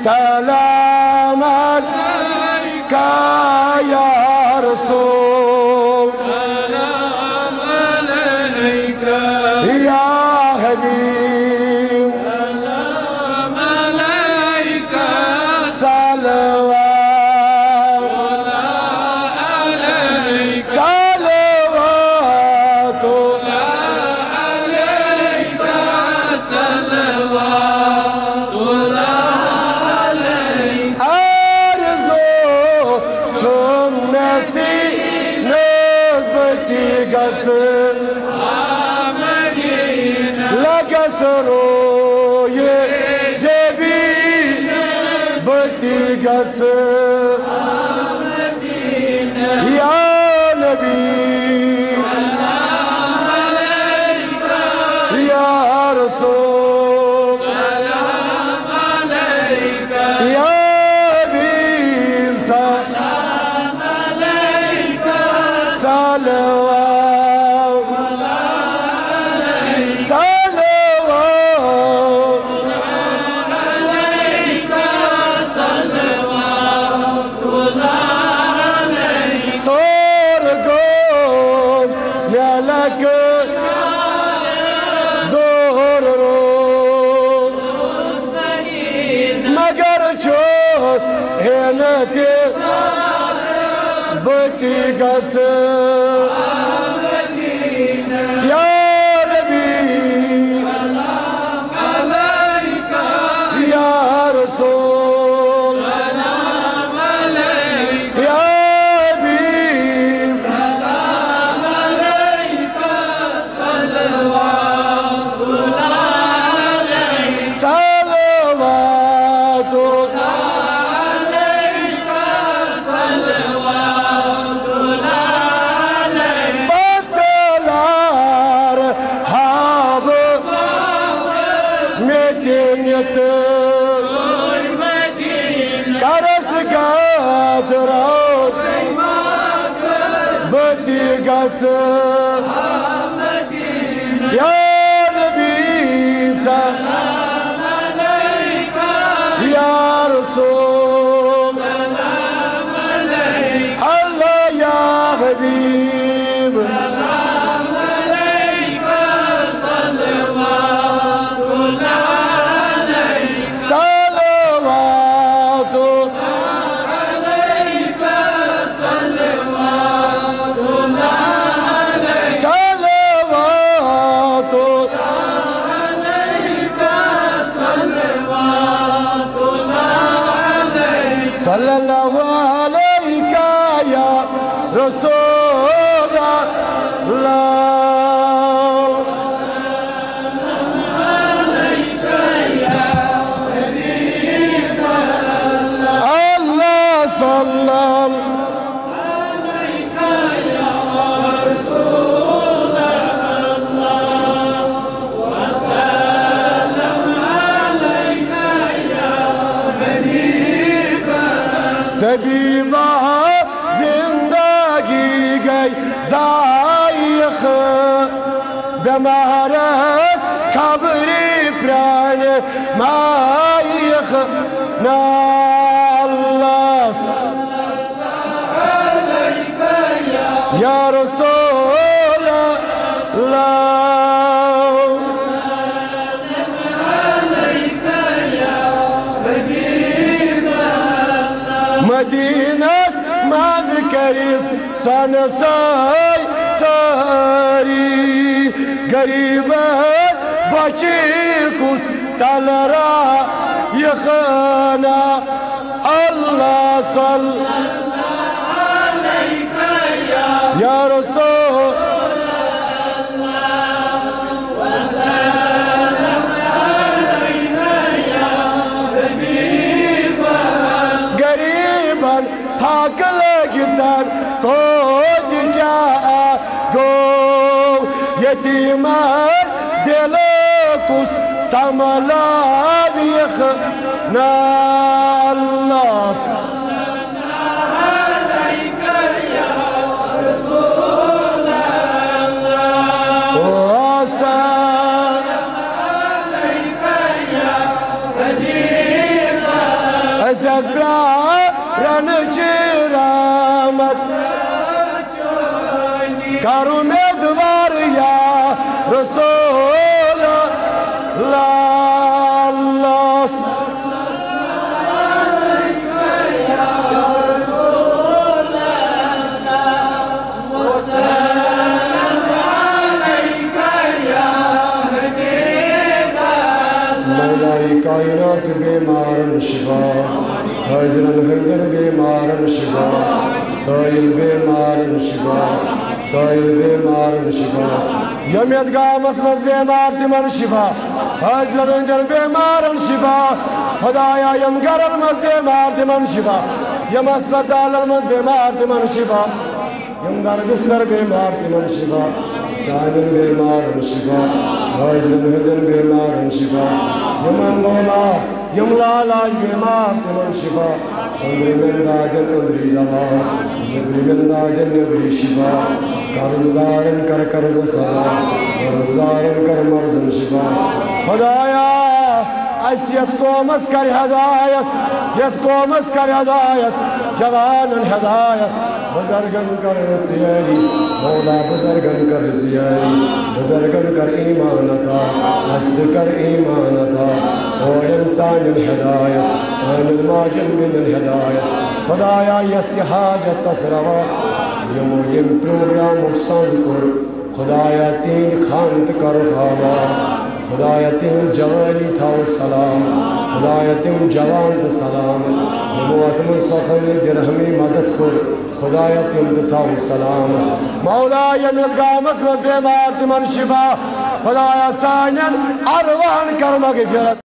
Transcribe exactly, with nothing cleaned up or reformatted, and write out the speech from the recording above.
سلام عليك يا رسول. سلام عليك يا حبيب. سلام عليك. صلوات الله عليك. صلوات الله عليك. صلوات الله عليك. آرزو چھُم مےٚ سیٖنَس بہٕ تہِ گژھٕ لگس رویہِ جبیٖن بہٕ تہِ گژھٕ۔ یا نبی، یا رسول، یا حبیب، سلام، صلوات، صلوات۔ سورگو ملک دور رو، مگر چھُس ہینہٕ تہِ بہٕ تہِ گژھٕ۔ یا نبی، یا رسول، یا حبیب، صلوات۔ پتلار ہاو مےٚ تہِ نِتھ، کرس گادرو بہٕ تہِ گژھٕ۔ یا نبی، سلام، یا رسول، اللہ، یا حبیب، صلوات۔ صلوات۔ صلى الله عليك يا رسول الله. الله صلى طبیبہ، زندگی گئی ضائع، بیمارس خبری پرانہِ مایخ۔ نا اللہ، یا رسول اللہ۔ مدینس منٛز کٔرِتھ سۄنہٕ سٲے سٲری، غریبن بچی کُس ژلرا یہِ خانہ۔ اللہ صل یا رسول۔ غریبن پھاکہٕ لٲگِتھ توتہِ کیٛاہ گوٚو؟ یتیٖمن دِلہٕ کُس سنبھلاوِ یہِ خانہ۔ اللہ۔ پرارن چی رحمت کر امیدوار یا رسول اللہ۔ مولائے کائنات بیمارن شفا، حاضرن ہندن بیمارن شفا، سائل بیمارن شفا، سائل بیمارن شفا، یم یتھ گامس منٛز بیمار تمن شفا، حاضرن ہندن بیمارن شفا، خدایا یم گرن منٛز بیمار تمن شفا، یم ہسپتالن منٛز بیمار تمن شفا، یم در بستر بیمار تمن شفا، سانن بیمارن شفا، حاضرن ہندن بیمارن شفا، یمن مولا یم لاعلاج بیمار تمن شفا، أندرِمٮ۪ن دادٮ۪ن أندری دوا، نیٚبرِمٮ۪ن دادٮ۪ن نیٚبری شفا، قرض دارن کر قرضس ادا، مرض دارن کر مرضن شفا۔ خدایا، اسہِ یتھ قومس کر ہدایت، یتھ قومس کر ہدایت، جوانن ہدایت، بزرگن کر رٕژ یٲری، مولا بزرگن کر رٕژ یٲری، بزرگن کر ایمان عطا، اسہِ تہِ کر ایمان عطا، کورٮ۪ن سانٮ۪ن ہدایت، سانٮ۪ن ماجن بیٚنٮ۪ن ہدایت۔ خدایا، یس یہِ حاجت تس روا، یمو ییٚمہِ پروگرامُک سنز کوٚر، خدایا، تہندِ خان تہِ کرُکھ آباد۔ خدایا، تہنز جوانی تھاوُکھ سلام۔ خدایا، تم جوان تہِ سلام، یمو اتھ منز سخن درہمی مدد کوٚر۔ خدایا، تم تہِ تھاوُکھ سلام۔ مولا، یم یتھ گامس منز بیمار تمن شفا۔ خدایا، سانٮ۪ن ارواحن کر مغفرت۔